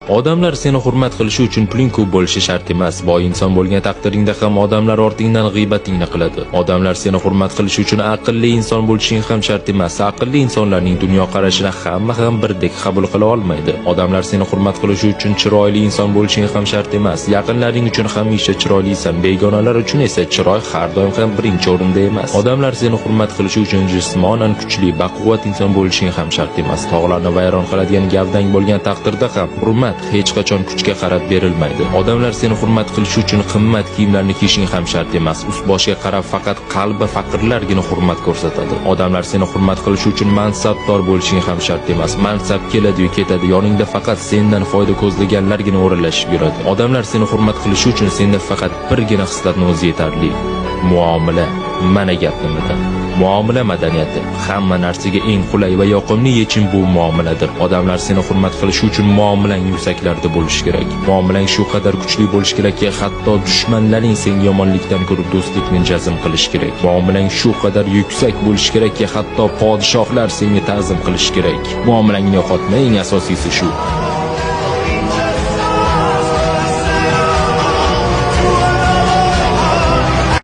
Odamlar seni hurmat qilishi uchun puling ko'p bo'lishi shart emas. Boy inson bo'lgan taqdiringda ham odamlar ortingdan g'iybatingni qiladi. Odamlar seni hurmat qilishi uchun aqlli inson bo'lishing ham shart emas. Aqlli insonlarning dunyoqarashini hamma ham birdek qabul qila olmaydi. Odamlar seni hurmat qilishi uchun chiroyli inson bo'lishing ham shart emas. Yaqinlaring uchun hamisha chiroylisan, begonalar uchun esa chiroy har doim ham birinchi o'rinda emas. Odamlar seni hurmat qilishi uchun jismonan kuchli, baquvvat inson bo'lishing ham shart emas. Tog'larni vayron qiladigan gavdang bo'lgan taqdirda ham hurmat hech qachon kuchga qarab berilmaydi. Odamlar seni hurmat qilishi uchun qimmat kiyimlarni kiyishing ham shart emas. Ust boshga qarab faqat qalbi faqirlargina hurmat ko'rsatadi. Odamlar seni hurmat qilishi uchun mansabdor bo'lishing ham shart emas. Mansab keladi-yu ketadi, yoningda faqat sendan foyda ko'zlaganlargina o'ralashib yuradi. Odamlar seni hurmat qilishi uchun senda faqat birgina xislatni o'zi yetarli. Muomala. Mana gap nimada. Muomala madaniyati. Hamma narsaga eng qulay va yoqimli yechim bu muomaladir. Odamlar seni hurmat qilishi uchun muomalang yuksaklarda bo'lishi kerak. Muomalang shu qadar kuchli bo'lishi kerakki, hatto dushmanlaring senga yomonlikdan ko'ra do'stlikni jazm qilishi kerak. Muomalang shu qadar yuksak bo'lishi kerakki, hatto podshohlar senga ta'zim qilishi kerak. Muomalangni yo'qotma, eng asosiysi shu.